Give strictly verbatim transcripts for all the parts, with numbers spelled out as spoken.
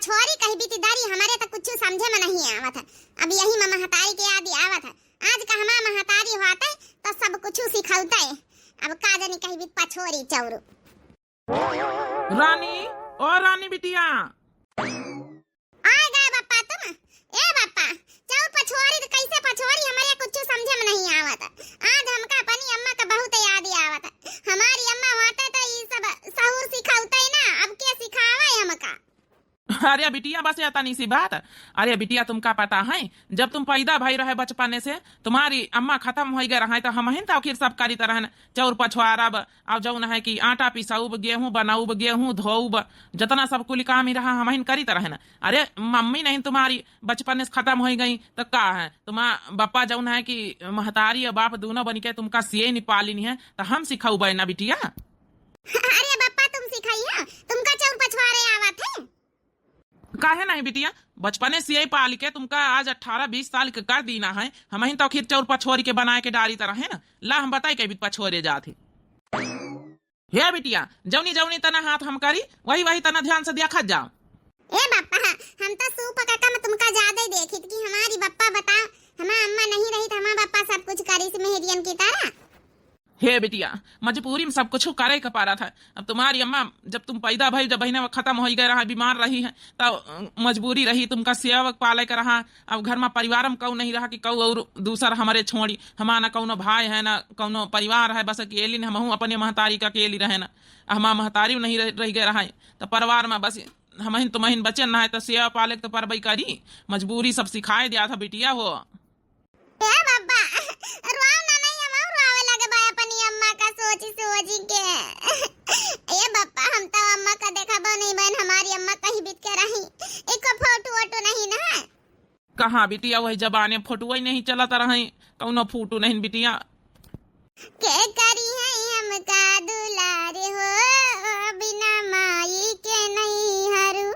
छोरी कही बीती दारी, हमरे त कुछ समझे में नहीं आवत है। अब यही में महतारी के याद आवत है। आज कहमा महतारी होते तो सब कुछ सिखौते। अब का जानी कही बीत पछोरी चौरू। रानी, ओ रानी बिटिया। आ गए बप्पा तुम। ए बप्पा, चौर पछोरी तो कैसे पछोरी, हमरे कुछ समझे में नहीं आवत। आज हमका अपनी अम्मा का बहुत याद आवत। हमारी अम्मा होते तो ई सब सहूर सिखौते ना, अब के सिखावे हमका। अरे बिटिया, बस या तनी सी बात। अरे बिटिया, तुमका पता है, जब तुम पैदा भई रहे बचपने से, तुम्हारी अम्मा खतम होई गए रहे, तो हमहिन तो आखिर सब करीत रहन, चौर पछवारब, अब जौन है कि आटा पिसौब, गेहूं बनौब, गेहूं धोउब, जतना सब कुल काम ही रहा, हमहिन करीत रहन। अरे मम्मी नहीं तुम्हारी बचपने से खतम होई गई, तो का है, तुम्हार बप्पा जौन है कि महतारी और बाप दोनों बन के तुमका सिए नहीं पालिन है, तो हम सिखौबे ना बिटिया। अरे बप्पा, तुम सिखाइए, तुमका चौर पछवारे आवत है। काहे नहीं बिटिया, बचपने से यही पाल के तुमका आज अठारह बीस साल के कर दीना है, हमहिन तो आखिर चौर पछोरी के बनाए के डारी तरह है ना। ला हम बताई के बीत पछोरे जात है। हे बिटिया, जौनी जौनी तना हाथ हम करी, वही वही तना ध्यान से देखत जाओ। ए बप्पा, हम तो सूप का कम तुमका ज्यादा ही देखित कि हमारी बप्पा बताओ, हमार अम्मा नहीं रही तो हमार बप्पा सब कुछ करी से मेहरियन की तरह। हे बिटिया, मजबूरी में सब कुछ करे के पड़त है। अब तुम्हारी अम्मा, जब तुम पैदा भई, जब बहिना खतम होई गए रहा, बीमार रही है, तब, अ, मजबूरी रही, तुमका सेवक पाले के रहा। अब घर में परिवार में कऊ नहीं रहा कि कऊ और दूसर हमरे छोड़ी, हमार ना कौनो भाई है, ना कौनो परिवार है, बस अकेली ने हमहू अपने महतारी का अकेली रहे ना, हमार महतारी नहीं रह, रह गए रहा है, तो परिवार में बस हमहिन तुमहिन बचन ना है, तो सेवा पाले के तो परबई करी, मजबूरी सब सिखाए दिया था बिटिया हो। ए बप्पा, रोआव ना नहीं, हम और रोआवे लगे बा अपनी अम्मा का सोची सोची के। ए बप्पा, हम तो अम्मा का देखबो नहीं बहन, हमारी अम्मा कहीं बीत के रही, एको फोटो वोटो नहीं ना। कहाँ बिटिया, वही जबाने फोटो ही नहीं चलत रही, कौनो फोटो नहीं बिटिया। के करी है हमका दुलार हो, बिना माई के नहीं हरू।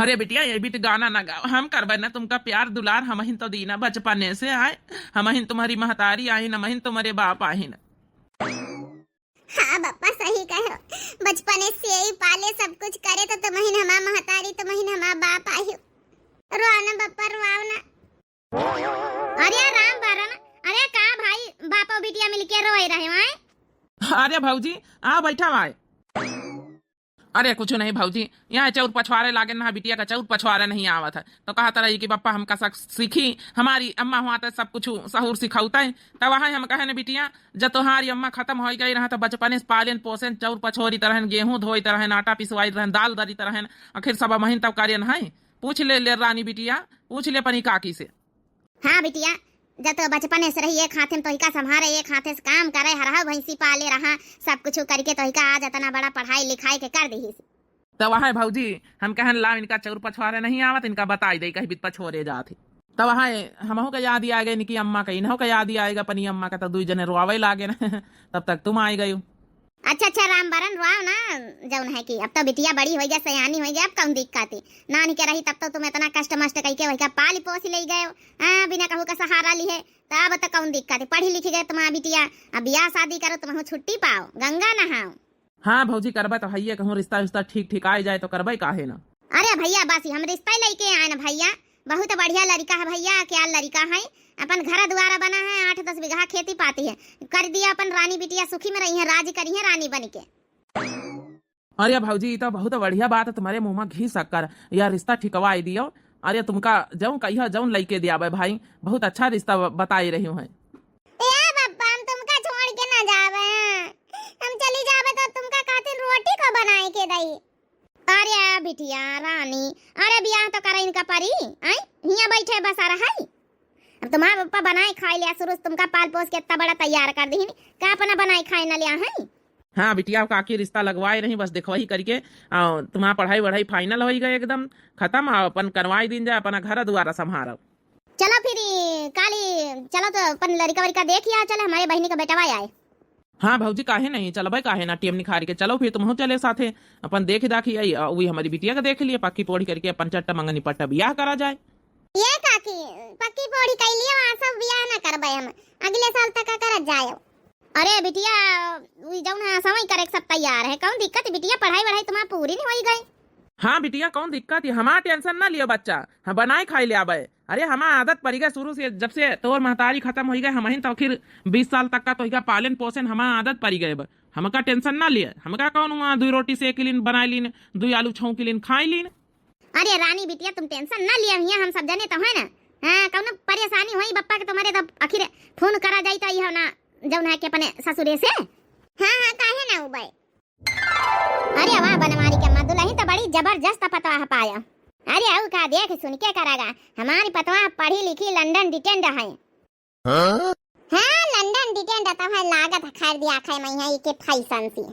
अरे बिटिया, ये बीत गाना ना गाओ, हम करबे ना तुमका प्यार दुलार, हमहिन तो दीना बचपने से आए, हमहिन तुम्हारी महतारी आहिन, हमहिन तुम्हारे बाप आहिन। हाँ बप्पा, सही कहो, बचपने से ही पाले, सब कुछ करे, तो तुमहिन हमार महतारी, तुमहिन हमार बाप आहिन। रोआव ना बप्पा, रोआव ना। अरे राम बरन, अरे का भाई, बापो बिटिया मिलके रोए रहे हैं? अरे भौजी, आ बैठा भाई। अरे कुछ नहीं भौजी, यहाँ चौर पछवारे लागे ना, बिटिया का चौर पछवारे नहीं आवत है, तो कहत रही कि बप्पा हमका सब सीखी, हमारी अम्मा हुआ तो सब कुछ सहूर सिखौते। तब वहाँ हम कहे न बिटिया, जब तोहारी अम्मा खतम होई गई रहा, तो बचपने से पालेन पोसेन, चौर पछोरी तरहन, गेहूं धोई तरहन, आटा पिसवाई तरहन, दाल दरी तरहन, आखिर सब हमहिन तब करेन है। पूछ ले, ले रानी बिटिया, पूछ ले अपनी काकी से। हाँ बिटिया, जब तो बचपने से रही एक हाथे में तोहिका संभारे, एक हाथे से काम करे, हरहौ भैंसी पाले रहा, सब कुछ करके तोहिका आज इतना बड़ा पढ़ाई लिखाई के कर दिहिस। तो वह भौजी, हम कहन लाव इनका चौर पछवारे नहीं आवत, इनका बताई दे, कहीं बीत पछोरे जात ही। तो वह हमहू के याद ही आ गए इनकी अम्मा का, इन्हों का याद ही आएगा अपनी अम्मा का, तो दुई जने रोआवे लागे न। तब तक तुम आई गई। अच्छा, अच्छा, राम बरन रोआव ना, जौन है कि अब तो बिटिया बड़ी होई गया, सयानी होई गया, अब कौन दिक्कत है? नानी के रही तब तो तुम इतना कष्ट मष्ट कइके वही का पाली पोसी ले गए हो, हाँ, बिना कहू का सहारा ली है, तो अब तो कौन दिक्कत है? पढ़ी लिखी गए तुम्हारा बिटिया, अब ब्याह शादी करो, तुमहू छुट्टी पाओ, गंगा नहाओ। हाँ भौजी, करबे तो हइये, कहूँ रिश्ता उश्ता ठीक ठीक आए जाए तो करबे, काहे ना। अरे भैया, बस हम रिश्ता ही लेके आए ना भैया, बहुत बढ़िया लड़का है भैया, क्या लड़का है, अपन घर द्वारा बना है, आठ दस बीघा खेती पाती है, कर दिया अपन रानी बिटिया सुखी में रही है, राज करी है रानी बन के। अरे भौजी, ई तो बहुत बढ़िया बात है, तुम्हारे मुंह में घी शक्कर, या रिश्ता ठिकवाई दियो। अरे तुमका जौन कहियो जौन लइके दियाबे भाई, बहुत अच्छा रिश्ता ब-, बताई रही हूँ। ए बप्पा, हम तुमका छोड़ के ना जाबे, हम चली जाबे तो तुमका खातिर रोटी को बनाए के दई। अरे बिटिया रानी, अरे बियाह तो करे इनका परी, आई हियां बैठे बसा रहाई। अब तुम्हार बप्पा बनाए खाए लिया शुरू से, तुमका पाल पोस के इतना बड़ा तैयार कर दीहिन, का अपना बनाए खाए ना लिया है? हाँ बिटिया, काकी रिश्ता लगवाए रही, बस देखो ही करके, आ, तुम्हार पढ़ाई वढ़ाई final होई गए एकदम खत्म, आ, अपन करवाई दीन जाए, अपना घर दुआरा संभारो। चलो फिर काली, चलो तो अपन लड़का वड़का देख या, चले हमारे बहिनी का बेटवा आए। हाँ भौजी, काहे नहीं, चलबे काहे ना, टेम निखार के चलो फिर तुमहू चले साथे, अपन देख दाखी आई, आ, वही हमारी बिटिया का देख लिए, पक्की पोढ़ी करके अपन चट्टा मंगनी पट्टा बियाह करा जाए। ये काकी, पक्की पोढ़ी कई लिए, वहाँ सब बियाह ना करबे हम, अगले साल तक का करत जाए। अरे बिटिया, उ जौन है समय करे के सब तैयार है, कौन दिक्कत बिटिया, पढ़ाई वढ़ाई तुम्हार पूरी नहीं होई गई। हाँ बिटिया, कौन दिक्कत है? हमार tension ना लियो बच्चा, हम बनाए खाए ले आबे। अरे हमार आदत पड़ी गए शुरू से, जब से तोर महतारी खत्म होई गए, हमहिन तो आखिर बीस साल तक का तोहिका पालन पोषण हमार आदत पड़ी गए बा। हमका tension ना लिए, हमका कौन हुआ, दुई रोटी सेक लीन, बनाए लीन, दुई आलू छौंक लीन, खाए लीन। अरे रानी बिटिया, तुम tension ना लिया, हियाँ हम सब जने तो है ना। हाँ, कौनो परेशानी होई बप्पा के तुम्हारे, तब आखिर फोन करा जाई तो यह ना, जौन है कि अपने ससुरे से। हाँ, हाँ, काहे ना उबे। अरे वाह बनवारी के अम्मा, दुलहिन तो बड़ी जबरदस्त पतवाह पाया। अरे अउ का देख सुन के करागा, हमारी पतवाह पढ़ी लिखी लंदन डिटेंड है। हाँ? हाँ, लंदन डिटेंड तो है, लागत है खैर दिया खाए मैं है के फैशन सी।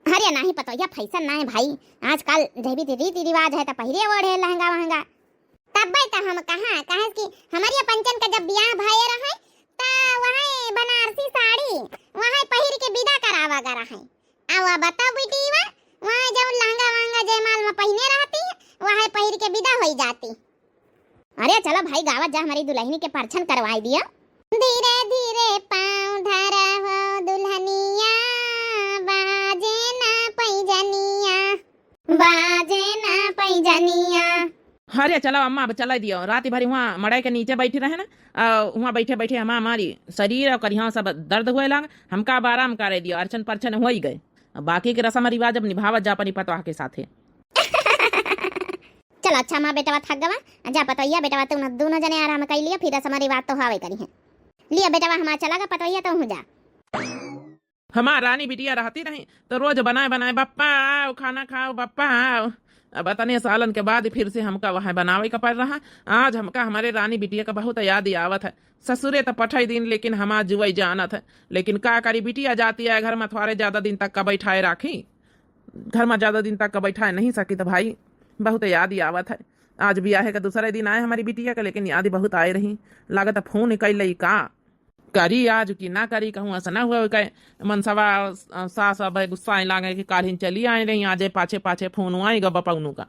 अरे नहीं पतोहिया, फैशन ना है भाई, आजकल जैवी रीति रिवाज है तो पहिरे ओढ़े लहंगा वहंगा। तब्बे तो हम कहाँ, काहे कि हमरिया पंचन का जब बियाह भये रहे, त वहाँ बनारसी साड़ी वहाँ पहिर के विदा करावा गा रहे। आ वा बताओ बिटिया, वहाँ जौन लहंगा वहंगा जयमाल में पहिने रहती, वहाँ पहिर के विदा होई जाती। अरे चलो भाई, गावत जा, हमारी दुलहिनी के परछन करवाई दिया। धीरे धीरे पाँव धरा हो दुलहनिया, बाजे ना पैजनिया, बाजे ना पैजनिया। अरे चलो अम्मा, अब चला दियो, रात भरी हुआँ मड़ई के नीचे बैठी रहे ना, आ, हुआँ बैठे बैठे हमा-, हमारी शरीर और करिहाँ सब दर्द हुए लाग, हमका अब आराम करे दियो, अरछन परछन होई गए। अब बाकी के रसम रिवाज अब निभावत जा अपनी पतवाह के साथे। चल अच्छा माँ, बेटवा थक गवा, जा पतोहिया बेटवा तू न दोनों जने आराम कर लिया, फिर रसम रिवाज तो हवे करिहैं। लिया बेटवा हमार चला गा पतोहिया, तू हूँ जा। हमार रानी बिटिया रहती रही तो रोज बनाए बनाए, "बप्पा आओ, खाना खाओ, बप्पा आओ।" अब अतने सालन के बाद फिर से हमका वहाँ बनावे का पड़ रहा। आज हमका हमारे रानी बिटिया का बहुत याद आवत है। ससुरे तो पठाई दीन, लेकिन हमार जुआई जानत है। लेकिन का करी, बिटिया जाती है घर में, थोड़े ज्यादा दिन तक का बैठाए राखी, घर में ज्यादा दिन तक का बैठाए नहीं सकी तो भाई बहुत याद ही आवत है। आज बियाहे का दूसरे दिन आए हमारी बिटिया का, लेकिन याद ही बहुत आए रही। लागत है फोन कई लई का। करी आज कि ना करी, कहूँ ऐसा ना हुआ कि मनसवा, अ, सास अब गुस्सा आए लागे कि काल्हिन चली आए रही, आजे पाछे पाछे फोन आए गा बपौनू का।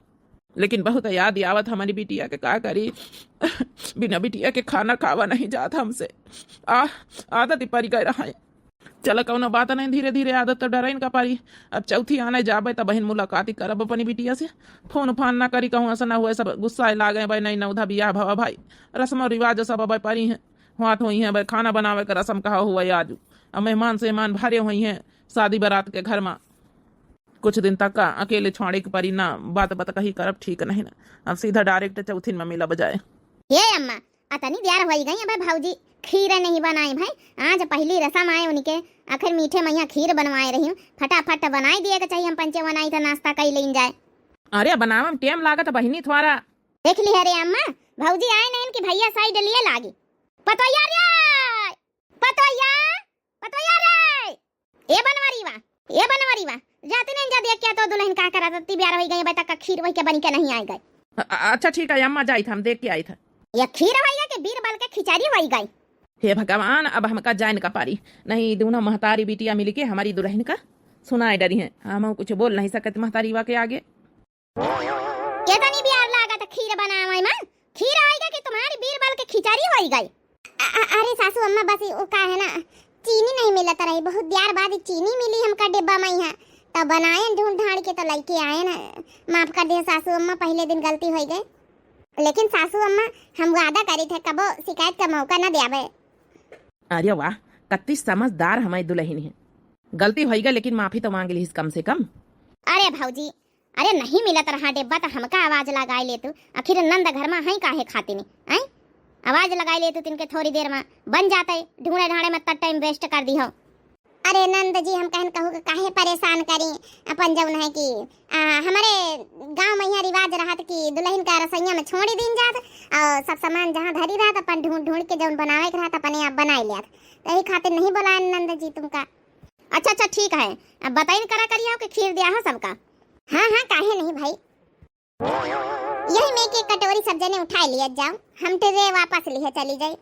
लेकिन बहुत याद आवत हमारी बिटिया के, का करी, बिना बिटिया के खाना खावा नहीं जात हमसे। आ, आदत ही पड़ गए रहा है। चला कौनो बात नहीं, धीरे धीरे आदत तो डराइन का पारी। अब चौथी आने जाबे त बहिन मुलाकात ही करब अपनी बिटिया से, फोन फान ना करी, कहूँ ऐसा ना हुआ सब गुस्सा लागे भाई, नहीं नौधा बियाह भवा भाई, रस्म रिवाज सब अब परी हैं। हाथ होई हैं, अब खाना बनावे के रसम कहा हुआ आजू। अब मेहमान सेहमान भरे होई हैं शादी बारात के घर मा। कुछ दिन तक का अकेले छोड़े के परी ना, बात बात कही करब ठीक नहीं ना। अब सीधा direct चौथिन मा मिलब जाए। ए अम्मा, अतनी देर होई गई, अबे भौजी खीर नहीं बनाई भाई। आज पहली रसम आए उनके, आखिर मीठे मैया खीर बनवाए रही हूँ, फटाफट बनाई दिए के चाहिए, हम पंचे बनाई तो नाश्ता कई लेन जाए। अरे बनावे में टेम लागत बहिनी थोड़ा। देख ली है रे अम्मा, भौजी आए नहीं कि भैया side लिए लागी। पतोहिया रे, पतोहिया, पतोहिया रे। ए बनवारी वा, ए बनवारी वा, जाती नहीं जा देख क्या तो दुलहिन का करत, ती ब्यार होई गई, अबे तक का खीर वही के बनी के नहीं आए गए। अ-, अ-, अच्छा ठीक है अम्मा, जाइत हम देख के आइत है। ये खीर होई गए कि बीरबल के खिचड़ी होई गई। हे भगवान, अब हमका जाइन का पारी, नहीं दोनों महतारी बिटिया मिलके हमारी दुलहिन का सुनाए डरी हैं, हम कुछ बोल नहीं सकत महतारी वा के आगे। केतनी बियार लागत खीर बनावे मा? खीर होई गए कि तुम्हारी बीरबल के खिचड़ी होई गई? अ-, अ-, अरे सासू अम्मा, बस वो का है ना, चीनी नहीं मिलत रही, बहुत देर बाद चीनी मिली हमका डिब्बा मा यहाँ, तब बनाए ढूंढ ढांड के तो लइके आए ना। माफ कर दे सासू अम्मा, पहले दिन गलती होई गए, लेकिन सासू अम्मा हम वादा करी थे कबो शिकायत का मौका ना देवे। अरे वाह, कत्ती समझदार हमारी दुलहिन है। गलती होई गए लेकिन माफी तो मांग ली कम से कम। अरे भौजी, अरे नहीं मिलत रहा डिब्बा तो हमका आवाज लगाए ले तू, आखिर नंद घर मा है काहे खातिर नहीं, हैं? आवाज लगाए ले तू तिनके, थोड़ी देर मा बन जाते, ढूंढे ढांडे मा तब time waste कर दी हो। अरे नंद जी, हम कहन कहू के काहे परेशान करी, अपन जौन है कि, आ, हमारे गांव मा यहाँ रिवाज रहत कि दुलहिन का रसोइया मा छोड़ी दीन जात और सब सामान जहाँ धरी रहत अपन ढूंढ ढूंढ के जौन बनावे के रहत अपने आप बनाए लियात, तो यही खातिर नहीं बोलाए नंद जी तुमका। अच्छा अच्छा ठीक है, अब बताइन करा करिया हो कि खीर दिया हो सबका। हाँ हाँ, काहे नहीं भाई, यही में के कटोरी सब जने उठाए लिया जाओ, हम tray वापस लिए चली जाई।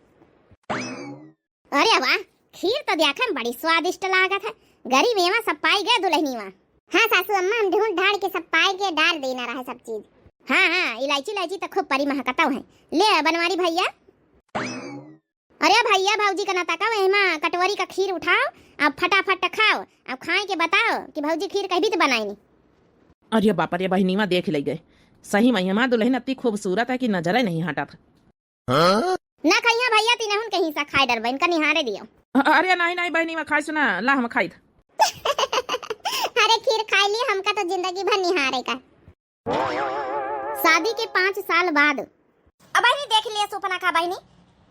अरे वाह, खीर तो देखे में बड़ी स्वादिष्ट लागत है, गरी मेवा सब पाई गए दुलहिनी मा। हाँ सासू अम्मा, हम ढूंढ ढांड के सब पाए के डाल देना रहे सब चीज। हाँ हाँ, इलायची इलायची तो खूब परी महकतव है। ले बनवारी भैया। अरे भैया, भौजी का ना तकाओ, एमा कटोरी का खीर उठाओ, अब फटाफट खाओ, अब खाए के बताओ कि भौजी खीर कभी तो बनाई नहीं। अरे बाप रे, बहिनीवा देख ले गए, सही में हमार दुलहिन अत्ती खूबसूरत है कि नजरे नहीं हटत। ना खइहा भइया, तीनहुन के हिस्सा खाए डरबा, इनका निहारे दियो। अ-, अरे नाहीं, नाहीं बहिनी, मैं खाइस ना, ला हम खाइत। अरे खीर खाइ ली, हमका तो जिंदगी भर निहारे का। शादी के पाँच साल बाद। अब बहिनी देख लिए सुपनखा बहिनी,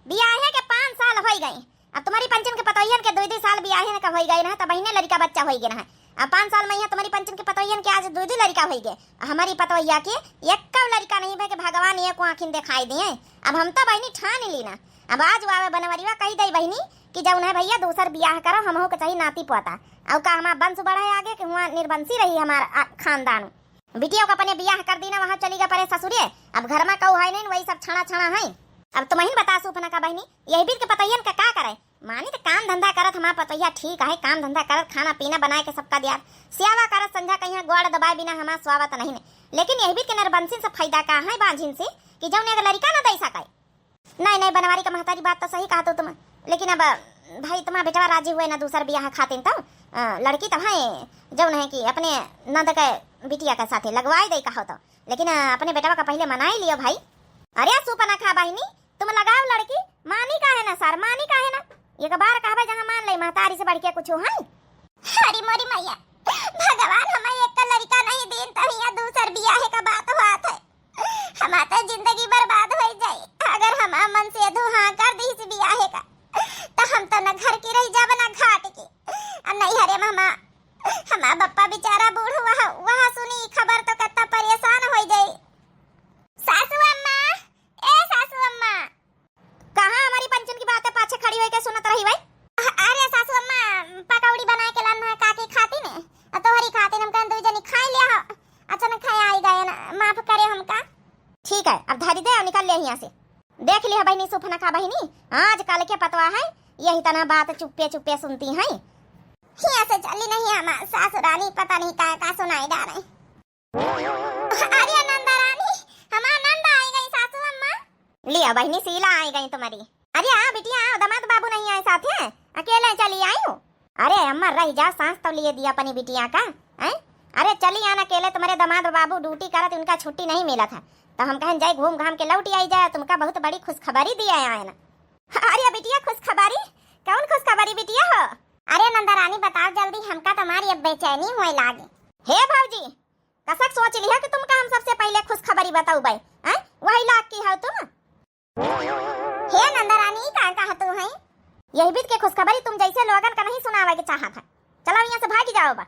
बियाहे के पाँच साल होइ गए। अब तुम्हरी पंचन के पतोहियन के दुइ दुइ साल बियाहे का होइ गए ना, तब बहिने लड़िका बच्चा होइ गए ना। अब पाँच साल में यहाँ तुम्हरी पंचन के पतोहियन के आज दुइ दुइ लड़िका होइ गए। हमारी पतोहिया के एक्कौ लड़िका नहीं भे के भगवान एको आँखिन देखाई दिए। अब हम तो बहिनी ठान ली ना, अब आज आवे बनवरिया कहि दई बहिनी कि जौन है भइया दूसर बियाह करो, हमहू के चाही नाती पोता। अउ का हमार वंश बढ़े आगे कि हुआँ निर्वंशी रही हमार, आ, खानदान। बिटिया का अपने बियाह कर दी ना, वहाँ चली गए परे ससुरे। अब घर में कऊ है नहीं, वही सब छाना छाना है। अब तुमहिन बता सुपनखा बहिनी, यही बीत के पतोहियन का का करे? मानी तो काम धंधा करत हमार पतोहिया ठीक है, काम धंधा करत, खाना पीना बनाए के सबका दियात, सेवा करत, संझा कहिया गोड़ दबाए बिना हमार स्वावत नहीं ने। लेकिन यही बीत के निर्वंशिन से फायदा का है बांझिन से कि जौन एक लड़िका ना दे सके? नहीं, नहीं, बनवारी का महतारी, बात तो सही कहा तो तुम, लेकिन अब भाई तुम्हार बेटवा राजी हुए ना दूसर बियाह खातिन तो, अ, लड़की तो है जौन है कि अपने नंद के बिटिया के साथे लगवाई दे कहो तो, लेकिन, अ, अपने बेटवा का पहले मनाई लियो भाई। अरे सुपनखा बहिनी, तुम लगाओ लड़की, मानी काहे ना सर, मानी काहे ना? एक बार कहबे जहाँ मान ले, महतारी से बढ़ के कुछ है? अरे मोरी मैया, भगवान हमें एक लड़िका नहीं दीन, तब यहाँ दूसर बियाहे का बात हुआ था। हमार तो जिंदगी बर्बाद होइ जाई। अगर हमार मन से अधू हाँ कर दीस बियाहे का, तो हम तो न घर की रह जाब, न घाट की। अब नैहरे में हमार, हमार बप्पा बेचारा बूढ़ हुआ, वह सुनी खबर तो कितना परेशान होइ जाई। सासू अम्मा, ए सासू अम्मा। कहाँ हमारी पंचन की बातें पाछे खड़ी होइके सुनत रही भाई? अ-, अरे सासू अम्मा, पकौड़ी बनाए के लान है काकी खातिन, अ तोहरी खातिन हम कहन दुई जनी खाई लिया हो। अचानक खाए आई गए ना, माफ करे हमका। ठीक है, अब धरी दे और निकल ले यहाँ से। देख लिया बहिनी सुपनखा बहिनी, आजकल के पतवा है, यही तना बात चुप्पे चुप्पे सुनती हैं। हियाँ से चली नहीं हमार सासुरानी, पता नहीं का का सुनाई डारे। अरे नंदा रानी, हमार नंद आई गई सासू अम्मा। लिया बहिनी शीला आई गई तुम्हारी। अरे हाँ बिटिया, आओ, दामाद बाबू नहीं आए साथे, अकेले चली आई हो? अरे अम्मा रह जा, सांस तो लिए दिया अपनी बिटिया का, हैं? अरे चली आना अकेले, तुम्हारे दामाद बाबू ड्यूटी करत, उनका छुट्टी नहीं मिलत है, तो हम कहन जाए घूम घाम के लौट आई जाए, तुमका बहुत बड़ी खुशखबरी दिया आए ना। अरे बिटिया खुशखबरी? कौन खुशखबरी बिटिया हो? अरे नंदा रानी बताओ जल्दी, हमका तुम्हारी अब बेचैनी होए लागे। हे भौजी, कसक सोच लिहा कि तुमका हम सबसे पहिले खुशखबरी बतउबै, हैं? वही लाग की हौ तुम। हे नंदा रानी, ई का कहत हौ? यही बीत के खुशखबरी तुम जैसे लोगन का नहीं सुनावे के चाहत है। चलो यहाँ से भागी जाओ बा।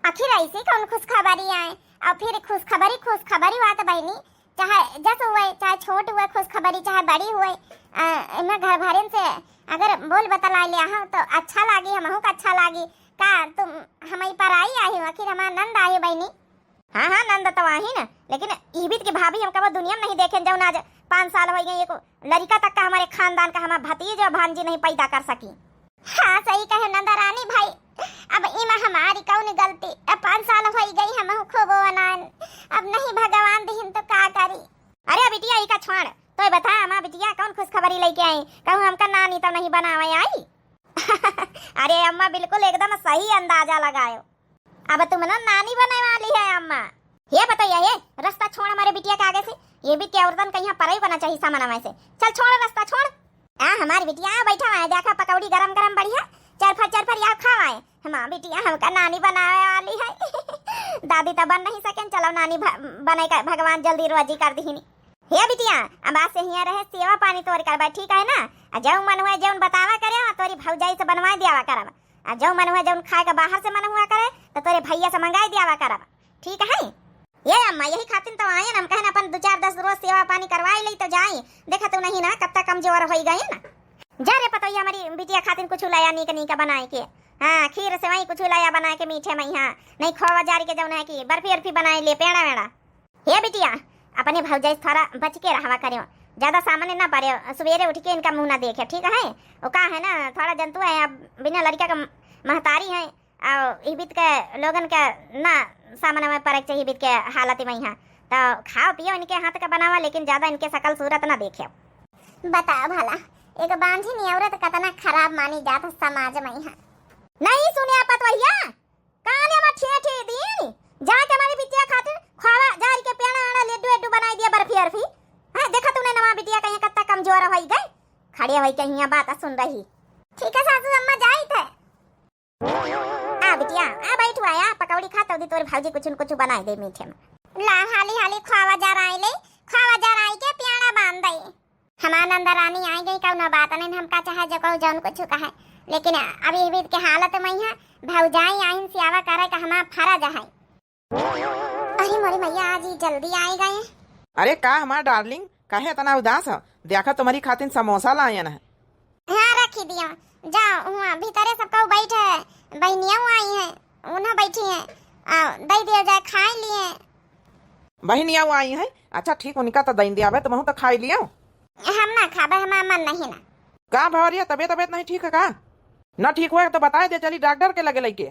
आखिर ऐसी कौन खुशखबरी आए? और फिर खुशखबरी, खुशखबरी बात बहिनी, चाहे जस हुए, चाहे छोट हुए खुशखबरी, चाहे बड़ी हुए, अ, एमे घर भरेन से अगर बोल बतला लिया हो तो अच्छा लागी, हमहू का अच्छा लागी। का तुम हमई पराई आई हो? आखिर हमार नंद आई हो बहिनी। हाँ, हाँ, नंद तो आही न, लेकिन ई बीत के भाभी हम कबो दुनिया में नहीं देखेन, जौन आज पाँच साल होइ गए, एको लड़िका तक का हमारे खानदान का, हमार भतीज और भांजी नहीं पैदा कर सकी। हाँ, सही कहे नंदा रानी भाई, अब इमा हमारी कौन गलती? अब पाँच साल होइ गई, हमहू खूब अनान, अब नहीं भगवान दिहिन तो का करी? अरे बिटिया, ई का छोड़, तो बता, हमार बिटिया कौन खुशखबरी लेके आई? कहूँ हमका नानी तो नहीं बनावे आई? अरे अम्मा, बिल्कुल एकदम सही अंदाजा लगायो। अब तुम ना नानी बने वाली है अम्मा। ये बताइए, ये रास्ता छोड़ हमारे बिटिया के आगे से। ये बीत के औरतन कहीं परई बना चाहिए सामानवा से। चल छोड़ रास्ता, छोड़। आ, हमारी बिटिया बैठा हुआ है, देखा पकौड़ी गरम गरम बढ़िया, चरफर चरफर या खावा है। हमार बिटिया हमका नानी बनावे वाली है। दादी तो बन नहीं सकेन, चलो नानी भ-, बने का भगवान जल्दी रोजी कर दिहिनी। हे बिटिया, अब आज से हियाँ रहे सेवा पानी तोर करबा, ठीक है ना? आ जौन मन हुआ जौन बतावा करे, आ तोरी भौजाई से बनवा दियावा करब। आ जौन मन हुआ जौन खाए का बाहर से मन हुआ करे, तो तोरे भैया से मंगाई दियावा करब, ठीक है? ये अम्मा, यही खातिर तो आए ना, हम कहन अपन दो चार दस रोज सेवा पानी करवाई ले तो जाई। देखा तू नहीं ना, कत्ता कमजोर होई गए ना। जा रे पतोहिया, हमारी बिटिया खातिर कुछ लाया नीक नीक बनाए के। हाँ, खीर सेवई कुछ लाया बनाए के मीठे में, हाँ, नहीं खोवा जारी के जौन है कि बर्फी उर्फी बनाए ले, पेड़ा वेड़ा। हे बिटिया, अपने भौजाई से थोड़ा बच के रहवा करियो, ज्यादा सामने ना पड़े, सुबेरे उठ के इनका मुंह ना देखे, ठीक है? वो का है ना, थोड़ा जंतु है, अब बिना लड़का का महतारी है, और ई बीत के लोगन के ना सामने में पड़े के चाहिए, बीत के हालत में यहाँ। तो खाओ पियो इनके हाथ का बनावा, लेकिन ज्यादा इनके शकल सूरत ना देखे। बताओ भला, एक बांझिन औरत कतना खराब मानी जात समाज में यहाँ। नहीं सुने पतोहिया, काने में ठेठी दीन, जाके हमारी बिटिया खातिर खावा जारी के पेड़ा आड़ा लड्डू एड्डू बनाई दिया बर्फी अरफी। हाँ, देखा तूने नवा बिटिया कहीं कत्ता कमजोर होई गए, खड़े होई के हियां बात सुन रही। ठीक है सासू अम्मा, जाई थे। आ बिटिया, आ बैठ हुआ, आ पकौड़ी खा, तौदी तोर भौजी कुछ न कुछ बनाई दे मीठे में। ला हाली हाली खावा जराई ले, खावा जराई के प्याड़ा बांध दे। हमार नंद रानी आई गई, कौनो बात नहीं, हमका चाहे जो कहू जौन कुछ कहे, लेकिन अभी बीत के हालत में है, भौजाई आइन सियावा करे का हमार फर्ज है। अरे मोरी मैया, आज ही जल्दी आई गए। अरे का हमार डार्लिंग, काहे इतना उदास है? देखा तुम्हारी खातिर समोसा लायन है। हाँ, रखी दियो। जाओ, हुआ भीतरे सब केहू बैठे है, बहनिया आई है, उन्हें बैठी है, आ, दे दियो जाए, खाए लिए। बहनिया आई है? अच्छा ठीक, उनका तो दे दिया, तुमहू तो खाई लियो। हम ना खाबे, हमार मन नहीं ना। का भवरिया, तबीयत, तबीयत नहीं ठीक है का? ना ठीक हुआ तो बताए दे, चली डॉक्टर के लगे लेके।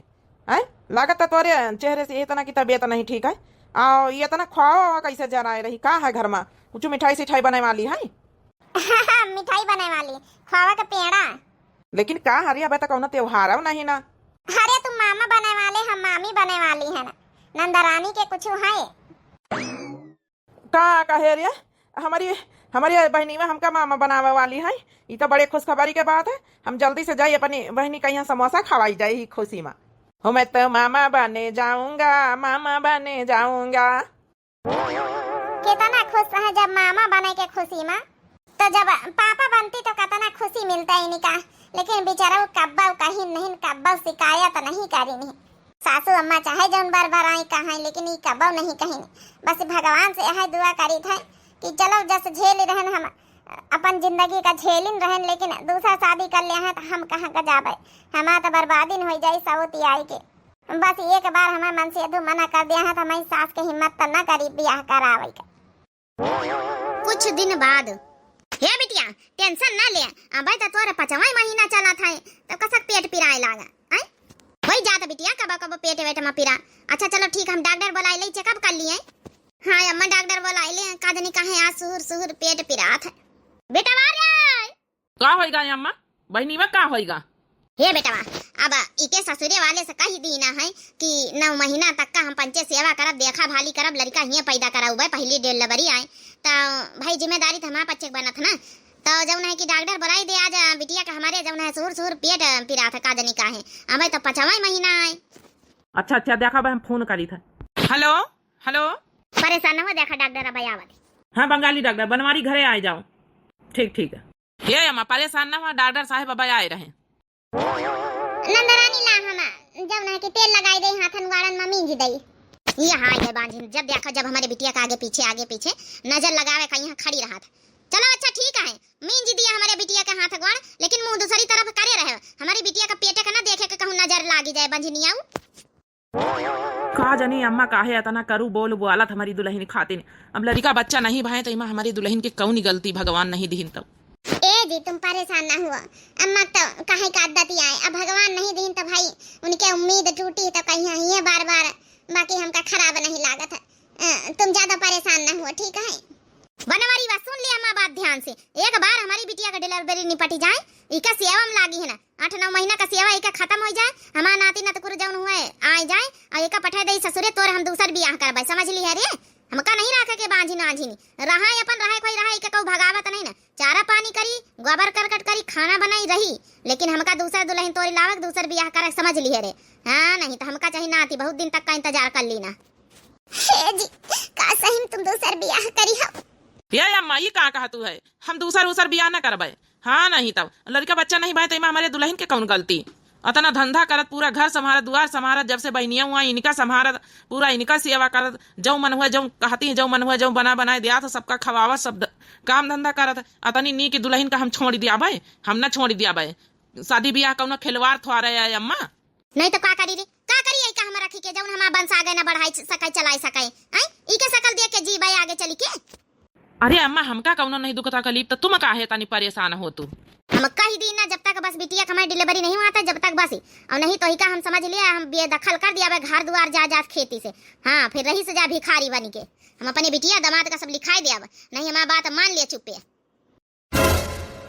हैं? लागत है तोरे चेहरे से इतना की तबीयत नहीं ठीक है। आ, ये इतना खावा हुआ कैसे जराए रही? का है घर में? कुछ मिठाई सिठाई बने वाली है? मिठाई बने वाली, खावा का पेड़ा। लेकिन का हरिया, अबे तो कौनो त्योहार हो नहीं ना। अरे तू मामा बने वाले, हम मामी बने वाली है ना। नंदरानी के कुछ है? का कहे रे? हमारी, हमारी बहनी में हमका मामा बनावे वाली है। ई तो बड़े खुशखबरी के बात है। हम जल्दी से जाई अपनी बहनी का यहाँ समोसा खवाई जाई ही खुशी में। हो मैं तो मामा बने जाऊंगा, मामा बने जाऊंगा। कितना खुश है जब मामा बने के खुशी में, तो जब पापा बनती तो कितना खुशी मिलता है इनका। लेकिन बेचारा वो कब्बा कहीं नहीं, कब्बा शिकायत नहीं करी नहीं। सासू अम्मा चाहे जौन बार बार आई कहाँ, लेकिन ई कब्बा नहीं कहीं। बस भगवान से यह दुआ करी थे कि चलो जस झेल रहन हम, अपन जिंदगी का झेलिन रहन, लेकिन दूसरा शादी कर ले हैं तो हम कहाँ का जाबे, हमार तो बर्बादी न हो जाई सवती आई के। बस एक बार हमारे मन से यदु मना कर दिया है तो हमारी सास के हिम्मत तो ना करी ब्याह करावे के। कुछ दिन बाद। हे बिटिया, टेंशन ना ले, अबे तो तोरे पचवा महीना चलत है, तब कसक पेट पिराए लागा। आय? होई जात बिटिया, कबो कबो पेट वेट में पिरा। अच्छा चलो ठीक, हम डॉक्टर बुलाई ले, चेकअप कर लिए। हाँ अम्मा, डॉक्टर बुलाई ले, का जनी काहे आज सुहुर सुहुर पेट पिरात है। बेटवा रे! का होइगा अम्मा? बहनीवा का होइगा? हे बेटवा, अब इके ससुरे वाले से कही दीना है कि नौ महीना तक का हम पंचे सेवा करब, देखा भाली करब, लड़का हिये पैदा कराउबे, पहली डिलीवरी आए, तो भाई जिम्मेदारी तो हमारे पच्चे बनत ना। तो जौन है कि डॉक्टर बुलाई दे आज बिटिया का हमारे, जौन है सुहुर सुहुर पेट पिरात है, का जनी काहे, अबे तो पचवा महीना आए। अच्छा अच्छा, देखा भाई हम फोन करी था। हेलो, हेलो। परेशान न हो, देखा डॉक्टर अब आवत है। हाँ बंगाली डॉक्टर, बनवारी घरे आए जाओ। ठीक ठीक है। ए अम्मा, परेशान ना हुआ, डॉक्टर साहब अब आए रहे। नंदरानी ला हमा, जब ना के तेल लगाई दे, हाथन वाड़न में मींज दे। ये हाँ, ये बांझिन, जब देखो जब हमारे बिटिया के आगे पीछे, आगे पीछे नजर लगावे का यहाँ खड़ी रहत। चलो अच्छा ठीक है, मींज दिया हमारे बिटिया के हाथ गोड़, लेकिन मुंह दूसरी तरफ करे रहे। हमारी बिटिया का पेटे का ना देखे के कहूँ नजर लागी जाए, बंझिनियाऊ। का जनी अम्मा काहे अतना करू बोल बोलत हमारी दुलहिन खातिन। अब लड़िका बच्चा नहीं भाए तो इमा हमारी दुलहिन के कौनी गलती भगवान नहीं दिहिन तब। ए जी तुम परेशान ना हुआ, अम्मा तो काहे का आदत ही आए, अब भगवान नहीं दिहिन तो भाई उनके उम्मीद टूटी तो कहीं ये बार बार, बाकी हमका खराब नहीं लागत है। अ, तुम ज्यादा परेशान ना हुआ, ठीक है? बनवारी बा, सुन लिया अम्मा बात ध्यान से। एक बार हमारी बिटिया का डिलीवरी निपटी जाए, इका सेवा में लागी है ना, आठ नौ महीना का सेवा इका खत्म हो जाए, हमार नाती नतकुर जौन हुए आए जाए, और इका पठा दे ससुरे, तोर हम दूसर बियाह करबे, समझ ली है रे? हमका नहीं रखे के बांझिन आंझिन, रहा अपन रहे, कोई रहे, इका कहू भगावत नहीं ना, चारा पानी करी, गोबर करकट करी, खाना बनाई रही, लेकिन हमका दूसर दुलहिन तोरी लावक, दूसर बियाह करक, समझ ली है रे? हाँ, नहीं तो हमका चाही नाती, बहुत दिन तक का इंतजार कर ली ना। हे जी, का सही में तुम दूसर बियाह करी हो? ए अम्मा, ई का कहतू है? हम दूसर उसर बियाह न करबे। हाँ, नहीं तब लड़िका बच्चा नहीं बाए, तो इमा हमारे दुलहिन के कौन गलती? अतना धंधा करत, पूरा घर संभारत, दुआर संभारत, जब से बहनिया हुआ इनका संभारत, पूरा इनका सेवा करत, जौ मन हुआ, जौ कहती, जौ मन हुआ, जौ बना बनाए दिया, तो सबका खवावत, सब ध-, काम धंधा करत, अतनी नीक दुलहिन का हम छोड़ दिया भाई, हम ना छोड़ दिया भाई। शादी बियाह कौनो खिलवाड़ थोड़े है अम्मा। नहीं तो का करी रे, का करी? ऐ का हम रखी के जौन हमार वंश आगे न बढ़ाई सके, चलाई सके? हैं? ई के शकल देख के जीबे आगे चली के? अरे अम्मा, हमका कौनो नहीं दुख तकलीफ, तो तुम काहे तनी परेशान हो तू? हम कही दी ना, जब तक बस बिटिया के हमारी डिलीवरी नहीं हुआ था, जब तक बस, और नहीं तो ही का हम समझ लिया, हम बेदखल कर दिया अब घर दुआर जायदाद खेती से। हाँ, फिर रही से जा भिखारी बनी के। हम अपने बिटिया दामाद का सब लिखाई दे अब, नहीं हमारी बात मान लिया चुप्पे।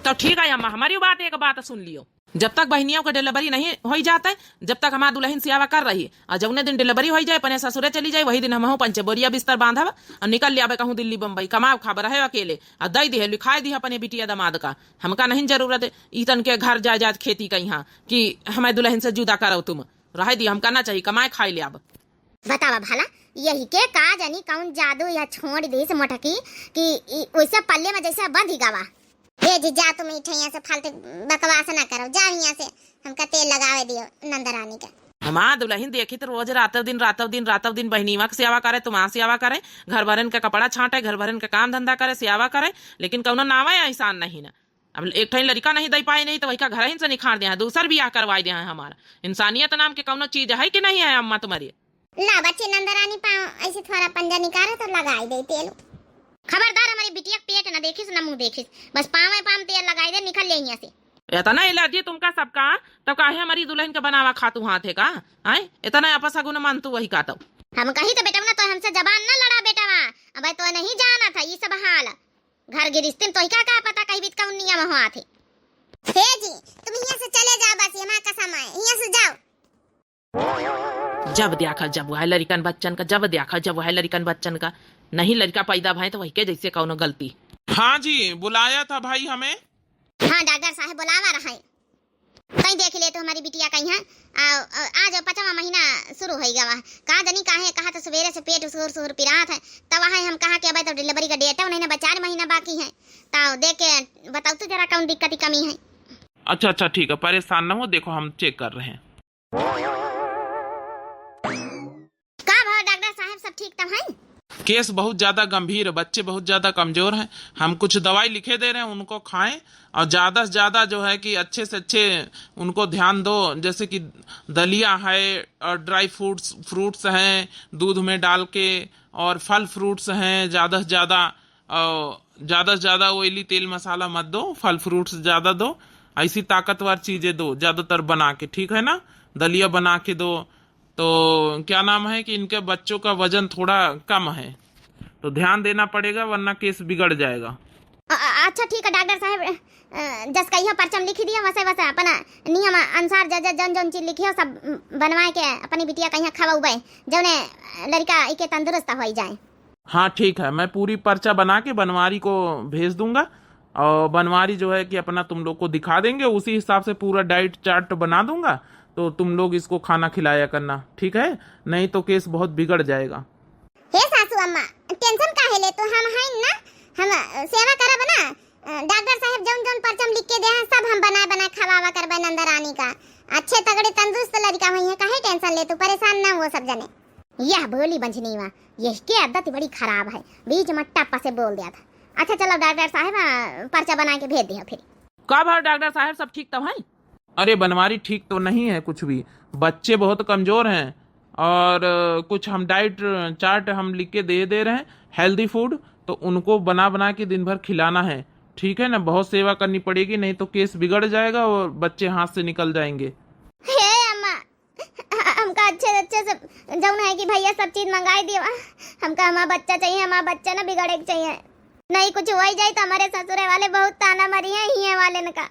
तो ठीक है अम्मा, हमारी बात, एक बात सुन लियो। जब तक बहिनियों के delivery नहीं होई जात है, जब तक हमार दुलहिन सेवा कर रही, और जौने दिन delivery होई जाए, अपने ससुरे चली जाए, वही दिन हमहूँ पंचे बोरिया बिस्तर बांधब और निकल लियाबे कहूँ दिल्ली बम्बई, कमाब खाब रहे अकेले, और दई दिहे, लिखाए दिहे अपने बिटिया दामाद का। हमका नहीं जरूरत है ई तन के घर जायदाद खेती का यहाँ कि हमें दुलहिन से जुदा करो तुम। रहे दिहे, हमका ना चाहिए, कमाए खाए लियाब। बतावा भला, यही के का जानी कौन जादू यह छोड़ दिस मोटकी कि ई वैसे पल्ले में जैसे बंध ही गवा। ए जी, जा तुम इठैया से फालतू बकवास ना करो, जाओ यहाँ से, हमका तेल लगावे दियो नंदरानी का। हमार दुलहिन देखी तो रोज रातव दिन, रातव दिन, रातव दिन बहिनीवा के सेवा करे, तुम्हार सेवा करे, घर भरन के कपड़ा छांटे, घर भरन के काम धंधा करे, सेवा करे, लेकिन कौनो नावे एहसान नहीं ना। अब एक ठो लड़का नहीं दे पाए नहीं तो वही का घर ही से निखार दे हैं, दूसर बियाह करवाए दे हैं। हमारा इंसानियत नाम के कौनो चीज है कि नहीं है अम्मा तुम्हारी? ला बच्ची नंदरानी, पाँव ऐसे थोड़ा पंजा निकाले तो लगाई दे तेल। खबरदार हमारी बिटिया के पेट ना देखिस ना मुंह देखिस, बस पाँव पाँव तेल लगाई दे, निकल ले यहाँ से। इतना एलर्जी तुमका सबका, तब काहे हमारी दुलहिन के बनावा खातू हाथ है का? आय, इतना अपसगुन मान तू वही का तब। हम कही तो बेटवा ना तो हमसे जबान ना लड़ा बेटवा, अब तो नहीं जाना था ये सब हाल। घर गिरिस्तिन तो का, का पता कही बीत कौन नियम हुआ थे। हे जी, तुम यहाँ से चले जाओ, बस ये हमारा कसम है, यहाँ से जाओ। जब देखा जब वह लड़िकन बच्चन का, जब देखा जब वह लड़िकन बच्चन का, नहीं लड़का पैदा भय तो वही के जैसे कौनो गलती। हाँ जी, बुलाया था भाई हमें। हाँ डॉक्टर साहब, बुलावा रहा है। कहीं देख ले तो हमारी बिटिया कहीं है, आ, आ, आज पाँचवा महीना शुरू हो गवा। का जानी काहे, कहा तो सवेरे से पेट सुहुर सुहुर पिरात है, तब वहाँ हम कहा कि अब तो delivery का date है, उन्हें ना चार महीना बाकी है, तो देख के बताओ तो जरा कौन दिक्कत की कमी है। अच्छा, अच्छा, ठीक है, परेशान ना हो, देखो हम check कर रहे हैं। का भाव डॉक्टर साहब, सब ठीक तब है? Case बहुत ज़्यादा गंभीर है, बच्चे बहुत ज़्यादा कमज़ोर हैं। हम कुछ दवाई लिखे दे रहे हैं, उनको खाएं और ज़्यादा से ज़्यादा जो है कि अच्छे से अच्छे उनको ध्यान दो, जैसे कि दलिया है और dry fruits, fruits हैं दूध में डाल के, और फल fruits हैं ज़्यादा से ज़्यादा, और ज़्यादा से ज़्यादा oily तेल मसाला मत दो, फल fruits ज़्यादा दो, ऐसी ताकतवर चीज़ें दो ज़्यादातर बना के, ठीक है ना? दलिया बना के दो। तो क्या नाम है कि इनके बच्चों का वजन थोड़ा कम है, तो ध्यान देना पड़ेगा, वरना case बिगड़ जाएगा। अ-, अ-, अच्छा ठीक है डॉक्टर साहब, अ, जस कहिया पर्चा में लिखी दिया, वैसे वैसे अपना नियम अनुसार ज-, ज-, जौन जौन चीज लिखियो सब बनवाए के अपनी बिटिया कहिया खवाउबे, जौने लड़का इके तंदुरुस्त हो जाए। हाँ ठीक है, मैं पूरी पर्चा बना के बनवारी को भेज दूंगा और बनवारी जो है कि अपना तुम लोग को दिखा देंगे, उसी हिसाब से पूरा diet chart बना दूंगा, तो तुम लोग इसको खाना खिलाया करना, ठीक है? नहीं तो case बहुत बिगड़ जाएगा। हे सासू अम्मा, tension काहे ले तू, हम हैं ना, हम, अ, सेवा करब ना। अ, डॉक्टर साहब जौन जौन पर्चा में लिख के दे हैं, सब हम बनाए बनाए खवावा करबे नंदरानी का। अच्छे तगड़े तंदुरुस्त लड़का हुई है, काहे tension ले तू, परेशान ना हो सब जने। यह भोली बंझनीवा, यह के आदत बड़ी खराब है, बीच में टप्पा से बोल दिया था। अच्छा चलो डॉक्टर साहब, अ, पर्चा बना के भेज दिया फिर। का भाव डॉक्टर साहब, सब ठीक तब है? अरे बनवारी, ठीक तो नहीं है कुछ भी, बच्चे बहुत कमज़ोर हैं और, अ, कुछ हम diet chart हम लिख के दे दे रहे हैं, healthy food, तो उनको बना बना के दिन भर खिलाना है, ठीक है ना? बहुत सेवा करनी पड़ेगी, नहीं तो case बिगड़ जाएगा और बच्चे हाथ से निकल जाएंगे। हे अम्मा, हमका अच्छे अच्छे से जौन है कि भैया सब चीज मंगाई दियो, हमका हमारा बच्चा चाहिए, हमारा बच्चा ना बिगड़े के चाहिए। नहीं कुछ हो ही जाए तो हमारे ससुरे वाले बहुत ताना मारी है हिये वाले न का।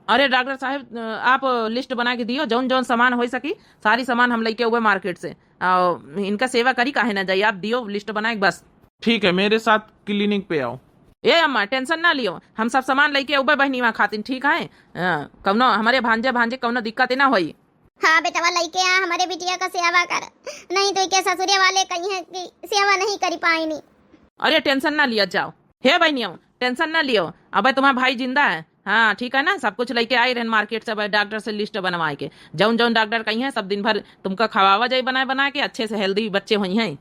अरे डॉक्टर साहब, अ, आप list बना के दियो, जौन जौन सामान हो सकी, सारी सामान हम लेके आउबे market से। आ, इनका सेवा करी काहे ना जाई, आप दियो list बना के बस। ठीक है, मेरे साथ clinic पे आओ। ए अम्मा, tension ना लियो, हम सब सामान लेके आउबे बहनीवा खातिन, ठीक है? अ, कौनो हमारे भांजे भांजे कौनो दिक्कत ना होई। हाँ बेटवा, लेके आ, हमारे बिटिया का सेवा कर, नहीं तो इके ससुरे वाले कहीं है कि सेवा नहीं करी पाइनी। अरे tension ना लिया जाओ। हे बहनियों, tension ना लियो, अबे तुम्हारा भाई जिंदा है। हाँ, ठीक है ना, सब कुछ लेके आई रहन market से, अबे डॉक्टर से list बनवाए के, जौन जौन डॉक्टर कही है, सब दिन भर तुमका खवावा जाई बनाए बनाए के, अच्छे से healthy बच्चे होई हैं।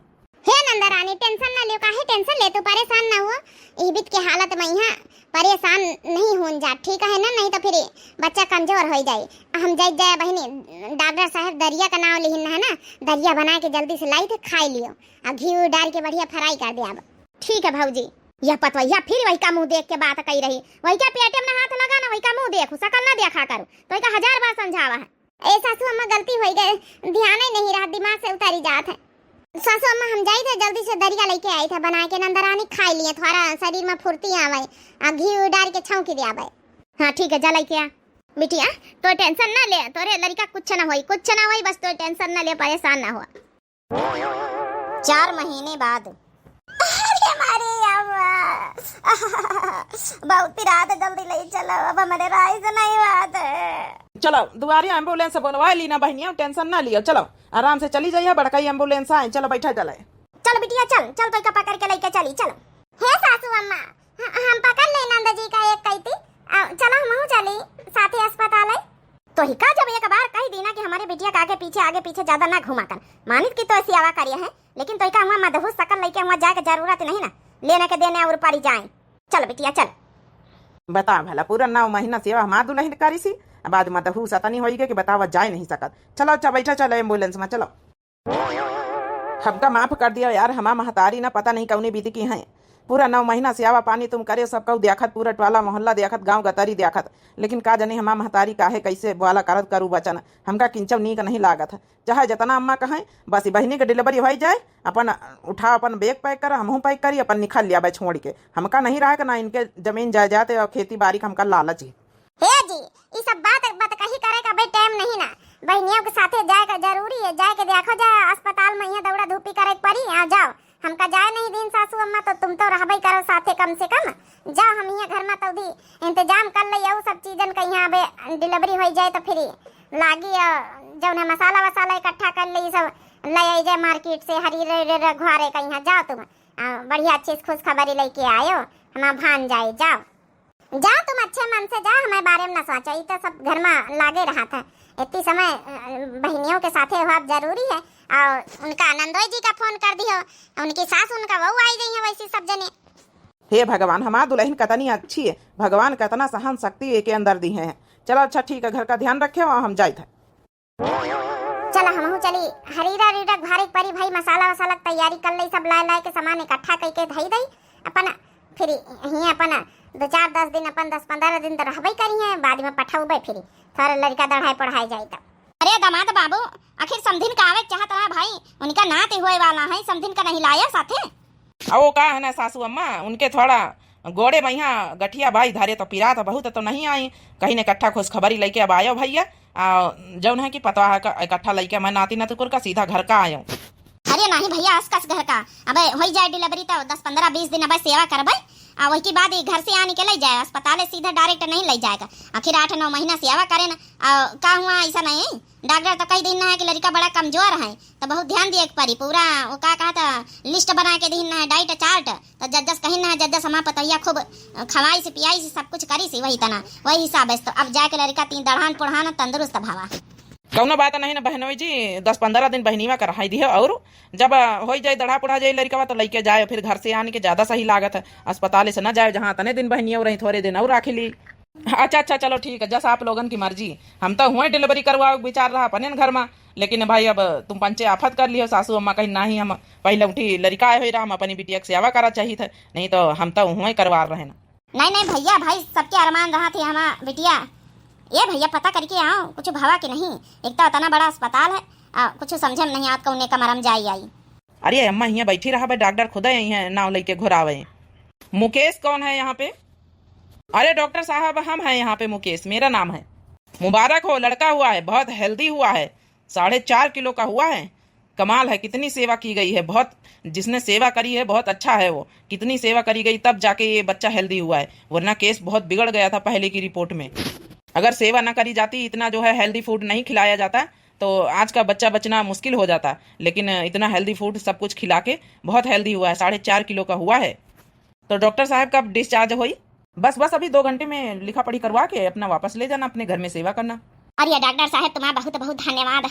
हे नंदा रानी, tension ना लियो, काहे tension ले तू, परेशान ना हो। ई बीत के हालत में यहाँ परेशान नहीं होन जा, ठीक है ना, नहीं तो फिर बच्चा कमजोर हो जाए। हम जाए जाए बहनी, डॉक्टर साहब दरिया का नाम लिहिन है ना, दरिया बना के जल्दी से लाई थे, खाई लियो, आ घी ऊ डाल के बढ़िया fry कर दे अब। ठीक है भौजी। यह पतवैया फिर वही का मुंह देख के बात कही रही, वही का पेटे में ना हाथ लगा ना, वही का मुंह देखो, शकल ना देखा करो, तो वही का हजार बार समझावा है। ए सासू अम्मा, गलती होई गए, ध्यान ही नहीं रहा, दिमाग से उतारी जात है। सासू अम्मा, हम जाई थे, जल्दी से दरिया लेके आई था बना के, नंदरानी खाई लिए, थोड़ा शरीर में फुर्ती आवे, आ घी ऊ डाल के छौंकी दे आवे। हाँ ठीक है, जा लेके आ। बिटिया, तो tension ना ले, तोरे लड़का कुछ ना होई, कुछ ना होई, बस तो tension ना ले, परेशान ना हो। चार महीने बाद। अरे मारे अम्मा, बहुत रात, जल्दी ले चलो, अब हमरे राय से नहीं बात है। चलो, दुआरे ambulance बोलवा ली ना बहनिया, tension ना लियो, चलो आराम से चली जाइए, बड़का ही ambulance आए, चलो बैठा चले। चल बिटिया चल, चल तोइका पकड़ के लेके चली, चल। हे सासू अम्मा, ह-, हम पकड़ ले नंद जी का एक कैती, आ, चलो हमहू चली साथे अस्पताल। तोहिका जब एक बार कही दीना कि हमरे बिटिया के आगे पीछे, आगे पीछे ज्यादा ना घुमा कर, मानित की तो सेवा करिए है, लेकिन तोहिका हुआ मदहूस सकल लइके हुआ जाए के जरूरत नहीं ना, लेने के देने और परी जाए। चल बिटिया चल। बता भला, पूरा नौ महीना सेवा हमार दुलहिन करी सी, अब आज मदहूस अतनी होई गए कि बतावा जाए नहीं सकत। चलो अच्छा बैठा चलो ambulance में, चलो। हमका माफ कर दिया यार, हमार महतारी ना पता नहीं कौनी विधि की हैं। पूरा नौ महीना सेवा पानी तुम करे, सब कहू देखत, पूरा टोला मोहल्ला देखत, गाँव गतरी देखत, लेकिन का जाने हमार महतारी काहे कैसे बोला करत करू वचन, हमका किंचव नीक नहीं लागत है। चाहे जितना अम्मा कहें, बस ई बहिनी के delivery होई जाए, अपन उठा, अपन bag pack कर, हमहू pack करी, अपन निकल लिया बे छोड़ के। हमका नहीं रहे के ना इनके जमीन जायदाद और खेती बाड़ी का हमका लालच ही। हे जी, ई सब बात बतकही करे का भाई time नहीं ना। बहनियों के साथे जाए का जरूरी है, जाए के देखो जा अस्पताल में यहाँ दौड़ा धूपी करे के पड़ी। आ जाओ, हमका जाए नहीं दिन सासू अम्मा, तो तुम तो रहबे करो साथे कम से कम। जाओ, हम यहाँ घर में तौदी इंतजाम कर ले, यहू सब चीजन का यहाँ अबे delivery हो जाए तो फिर लागी, आ, जौन है मसाला वसाला इकट्ठा कर ले, ई सब ले आई जाए market से, हरी रे, रे, रे घुआरे का यहाँ। जाओ तुम, आ, बढ़िया अच्छी से खुशखबरी लेके आयो, हमार भान जाए। जाओ। जा तुम अच्छे मन से जा, हमारे बारे में ना सोचा, ई तो सब घर में लागे रहा था। इतनी समय, अ, बहनियों के साथे हुआ जरूरी है। और उनका नंदोई जी का फोन कर दियो, उनकी सास उनका वहू आई गई है वैसी सब जने। हे भगवान, हमार दुलहिन कतनी अच्छी है, भगवान कतना सहन शक्ति एके अंदर दी है। चलो अच्छा ठीक है, घर का ध्यान रखे और हम जाइत है। चला, हमहू चली। हरीरा रीरा घरे के परी भाई, मसाला वसाला के तैयारी कर ले, सब लाए लाए के सामान इकट्ठा कइके धई दई अपन। फिर हियाँ अपन दो चार दस दिन, अपन दस पन्द्रह दिन तो रहबे करी हैं, बाद में पठौबे फिर थोड़ा लड़का दढ़ाए पढ़ाए जाए तब। अरे दामाद बाबू, आखिर समधिन का आवे के चाहत रहा भाई, उनका नाते हुए वाला है, समधिन का नहीं लाया साथे। अ वो का है ना सासू अम्मा, उनके थोड़ा गोड़े में यहाँ गठिया बाई धरे तो पिरात बहुत तो नहीं आई, कहीं ने इकट्ठा खुशखबरी लेके अब आयो भैया। आ, जौन है कि पतवाह का इकट्ठा लेके मैं नाती नतुकुर का सीधा घर का आयो। अरे नहीं भैया, अस कस घर का, अबे होई जाए delivery तो दस पन्द्रह बीस दिन अबे सेवा करबे, आ वही के बाद ही घर से आने के ले जाए, अस्पताल सीधा direct नहीं ले जाएगा। आखिर आठ नौ महीना सेवा करे ना, आ का हुआ ऐसा नहीं, डॉक्टर तो कही दिन ना है कि लड़का बड़ा कमजोर है, तो बहुत ध्यान दिए के पड़ी। पूरा वो का कहता list बना के दिन ना है, diet chart, तो जज्जस कहीं ना है, जज्जस हमार पतोहिया खूब खवाई से पियाई से सब कुछ करी से वही तना, वही हिसाब है। तो अब जाके लड़का तीन दढ़ान पुढ़ान तंदुरुस्त भावा। कौनो बात नहीं ना बहनोई जी, दस पन्द्रह दिन बहनीवा का रहाई दिहे और जब होई जाए दढ़ा पुढ़ा जाए लड़कवा तो लइके जाए, फिर घर से आने के ज्यादा सही लागत है। अस्पताल से ना जाए, जहाँ तने दिन बहनिया रही थोड़े दिन और राखी ली। अच्छा, अच्छा, चलो ठीक है, जस आप लोगन की मर्जी। हम तो हुए delivery करवावे के विचार रहा अपने घर में, लेकिन भाई अब तुम पंचे आफत कर लियो। सासू अम्मा कहीं, "नहीं, हम पहले उठी लड़का आए हुए रहा, हम अपनी बिटिया के सेवा करा चाहिए थे, नहीं तो हम तो हुए करवा रहे ना।" नहीं, नहीं भैया, भाई सबके अरमान रहा थे हमार बिटिया। ये भैया पता करके आओ, कुछ भवा के नहीं, एक तो इतना बड़ा अस्पताल है, आ, कुछ समझे में नहीं आत कौने का मरम जाई आई। अरे अम्मा, हियाँ बैठी रहा बे, डॉक्टर खुदे आई हैं, नाव लेके घुरावे। मुकेश कौन है यहाँ पे? अरे डॉक्टर साहब, हम हैं यहाँ पे मुकेश, मेरा नाम है। मुबारक हो, लड़का हुआ है, बहुत healthy हुआ है, साढ़े चार किलो का हुआ है। कमाल है, कितनी सेवा की गई है, बहुत, जिसने सेवा करी है बहुत अच्छा है वो, कितनी सेवा करी गई तब जाके ये बच्चा healthy हुआ है, वरना case बहुत बिगड़ गया था पहले की report में। अगर सेवा ना करी जाती, इतना जो है healthy food नहीं खिलाया जाता, तो आज का बच्चा बचना मुश्किल हो जाता, लेकिन इतना healthy food सब कुछ खिला के बहुत healthy हुआ है, साढ़े चार किलो का हुआ है। तो डॉक्टर साहब कब discharge होई? बस, बस अभी दो घंटे में लिखा पढ़ी करवा के अपना वापस ले जाना, अपने घर में सेवा करना। अरे डॉक्टर साहब, तुम्हारा बहुत बहुत धन्यवाद,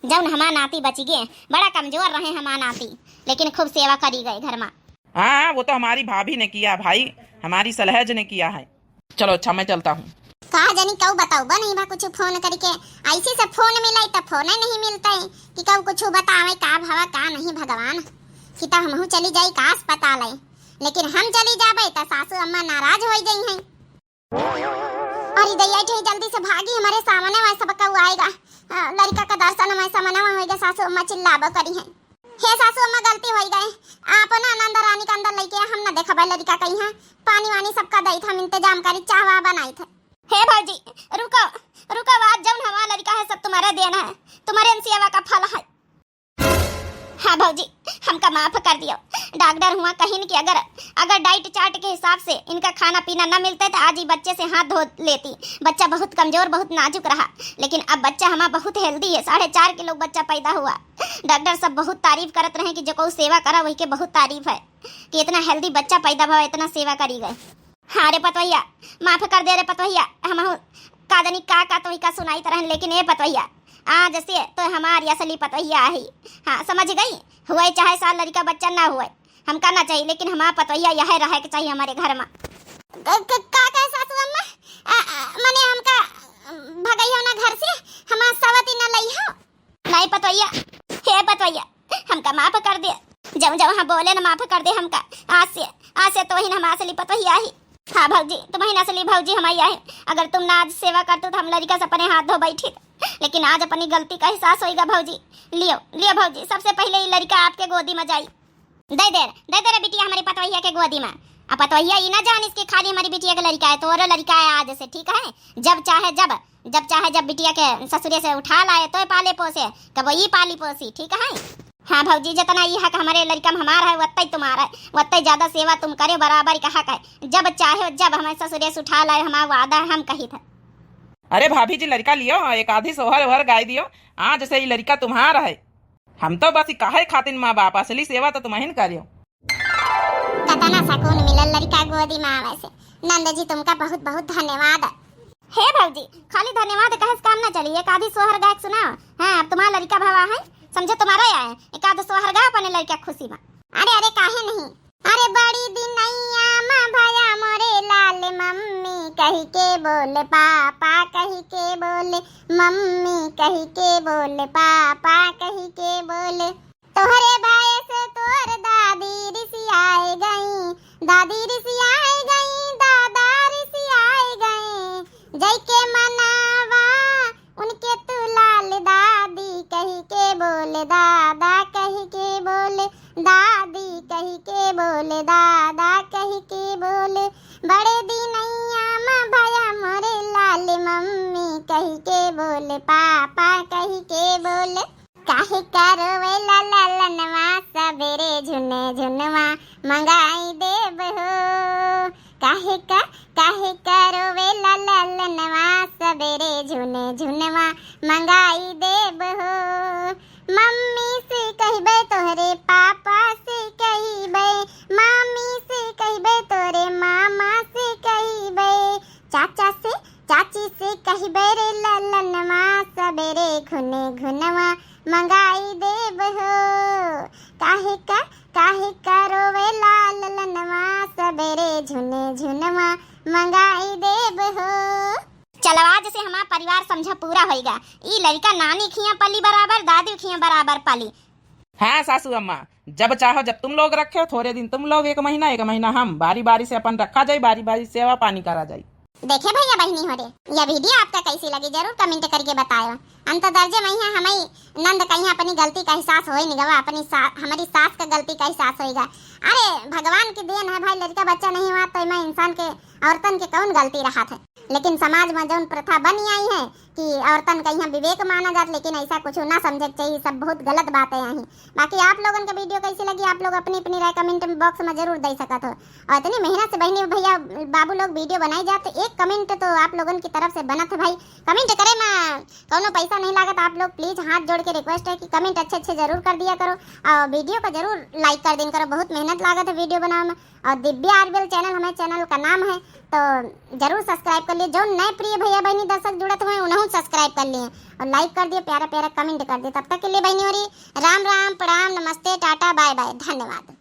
जौन हमार नाती बची गए, बड़ा कमजोर रहे हमार नाती, लेकिन खूब सेवा करी गए घर में। हाँ, वो तो हमारी भाभी ने किया भाई, हमारी सलहज ने किया है। चलो अच्छा, मैं चलता हूँ। का जानी कऊ बताऊ बा नहीं बा कुछ फोन करके, ऐसे से फोन मिलाई तो फोन नहीं मिलता है कि कऊ कुछ बतावे का भवा का नहीं भगवान। सीता हमहू चली जाई का अस्पताल है, लेकिन हम चली जाबे तो सासू अम्मा नाराज हो गई हैं। अरे दैया ठे जल्दी से भागी, हमारे सामने वह सब कऊ आएगा। अ, लड़का का दर्शन हमारे सामने होएगा, सासू अम्मा चिल्लाबो करी हैं। हे सासू अम्मा, गलती होई गए, आप ना नंद रानी के अंदर लेके हम ना देखबे लड़का कहीं है। पानी वानी सबका दई था, हम इंतजाम करी, चाह वाह बनाई था। हे भौजी, रुको, रुको, आज जौन हमार लड़िका है, सब तुम्हारे देन है, तुम्हारे इन सेवा का फल है। हाँ भौजी, हमका माफ कर दियो। डॉक्टर हुआ कहिन कि अगर, अगर डाइट चार्ट के हिसाब से इनका खाना पीना न मिलते तो आज ही बच्चे से हाथ धो लेती। बच्चा बहुत कमजोर, बहुत नाजुक रहा, लेकिन अब बच्चा हमार बहुत हेल्दी है। साढ़े चार किलो बच्चा पैदा हुआ। डॉक्टर सब बहुत तारीफ करत रहे कि जो कोई सेवा करा वही के बहुत तारीफ है कि इतना हेल्दी बच्चा पैदा भवा, इतना सेवा करी गए। हाँ रे पतवहिया, माफ कर दे रे पतवहिया, हमहू का जानी का का तोही का सुनाइत रहन, लेकिन ए पतवहिया, आज से तो हमारी असली पतवहिया आही। हाँ, समझ गई, हुए चाहे साल लड़िका बच्चा ना हुए, हमका ना चाहिए, लेकिन हमार पतवहिया यह रहे के चाहिए हमारे घर में। क-, क-, का कहे सासू अम्मा? अ, अ, मने हमका भगइहो ना घर से, हमार सवती ना लइहो। नहीं पतोहिया, हे पतोहिया, हमका माफ कर दे। जब जब हम बोले न माफ कर दे हमका। आज से, आज से तोहिन हमार असली पतोहिया ही। हाँ भौजी, तुम्हिन असली भौजी हमारी आहे। अगर तुम ना आज सेवा करतू तो हम लड़िका से अपने हाथ धो बैठी। लेकिन आज अपनी गलती का एहसास होइगा भौजी। लियो, लियो भौजी, सबसे पहले ये लड़िका आपके गोदी में जाई। दे दे, दे दे रे बिटिया हमारी पतोहिया के गोदी में। अब पतोहिया ई ना जानिस कि खाली हमारी बिटिया के लड़िका है, तोरो लड़िका है आज से, ठीक है? जब चाहे जब, जब चाहे जब बिटिया के ससुरे से उठा लाए, तोय पाले पोसे, कबो ई पाली पोसी, ठीक है? हाँ भौजी, जितना ई हक हमारे लड़िका में हमार है, वत्ते तुम्हारा है, वत्ते ज्यादा सेवा तुम करे, बराबर का हक है। जब चाहे जब हमारे ससुरे से उठा लाए, हमारा वादा है, हम कही था। अरे भाभी जी, लड़िका लियो, एक आधी सोहर ओहर गाय दियो, आज से ई लड़िका तुम्हारा है। हम तो बस ई कहे खातिर माँ बाप, असली सेवा तो तुमहिन करियो। कतना सकून मिलल लड़िका गोदी में आवे से। नंद जी, तुमका बहुत बहुत धन्यवाद। हे भौजी, खाली धन्यवाद कहे से काम ना चली, एक आधी सोहर गायक सुनाओ। हाँ, अब तुम्हार लड़िका भवा है, समझो तुम्हारा ही आए, एक आध सोहर गाओ अपने लड़िका खुशी में। अरे अरे, काहे नहीं। अरे बड़ी दिनैया मा भया मोरे लाल, मम्मी कही के बोल, पापा कही के बोल, मम्मी कही के बोल, पापा कही के बोल। तोहरे भय से तोर दादी रिसियाए गई, दादी रिसियाए गई, दादा रिसियाए गई। जइके मनावा उनके तू लाल, दादी कही के बोल, दादा कही के बोल, दादी कही के बोल, दादा कही के बोल। बड़े दिनैया मा भया मोरे लाल, मम्मी कही के बोल, पापा कही के बोल। काहे का रोवेला ललनवा, सबेरे झुन झुनवा मंगाई देब हो। काहे का, काहे का रोवेला ललनवा, सबेरे झुन झुनवा मंगाई देब हो। मम्मी से कहिबे, तोहरे पापा से कहिबे, मामी से कहिबे, तोरे मामा से कहिबे, चाचा से, चाची से कहिबे रे ललनवा, सबेरे घुने घुनवा मंगाई देब हो। काहे का, काहे का रोवेला ललनवा, सबेरे झुने झुनवा मंगाई देब हो। चलो, आज से हमार परिवार समझा पूरा होइगा। ई लड़िका नानी खिया पली बराबर, दादी खिया बराबर पली। हाँ सासू अम्मा, जब चाहो जब तुम लोग रखे, थोरे दिन तुम लोग, एक महीना, एक महीना हम, बारी बारी से अपन रखा जाई, बारी बारी सेवा पानी करा जाई। देखे भइया बहिनी हो रे, यह video आपका कैसी लगी जरूर comment करके बतायो। अंत दर्जे में यहाँ हमारी नंद का यहाँ अपनी गलती का एहसास होई निगवा, अपनी सा-, हमारी सास का गलती का एहसास होइगा। अरे भगवान की देन है भाई, लड़िका बच्चा नहीं हुआ तो इमा इंसान के, औरतन के कौन गलती रहत है, लेकिन समाज में जौन प्रथा बनी आई है कि औरतन का यहाँ विवेक माना जात, लेकिन ऐसा कुछ ना समझे के चाहिए, सब बहुत गलत बात है यहाँ। बाकी आप लोगन के video कैसी लगी, आप लोग अपनी अपनी राय comment box में जरूर दे सकत हो। और इतनी मेहनत से बहनी भैया बाबू लोग video बनाई जात, तो एक comment तो आप लोगन की तरफ से बनत है भाई। Comment करे में कौनो पैसा नहीं लागत, आप लोग please हाथ जोड़ के request है कि comment अच्छे अच्छे जरूर कर दिया करो और video को जरूर like कर दिन करो। बहुत मेहनत लागत है video बनावे में। और दिव्या आरबीएल channel हमारे channel का नाम है, तो जरूर subscribe कर लिए। जो नए प्रिय भैया बहनी दर्शक जुड़त हुए, उन्होंने subscribe कर लिए और like कर दिए, प्यारा प्यारा comment कर दिए। तब तक के लिए बहनी हो रही राम राम, प्रणाम, नमस्ते, टाटा, bye bye, धन्यवाद।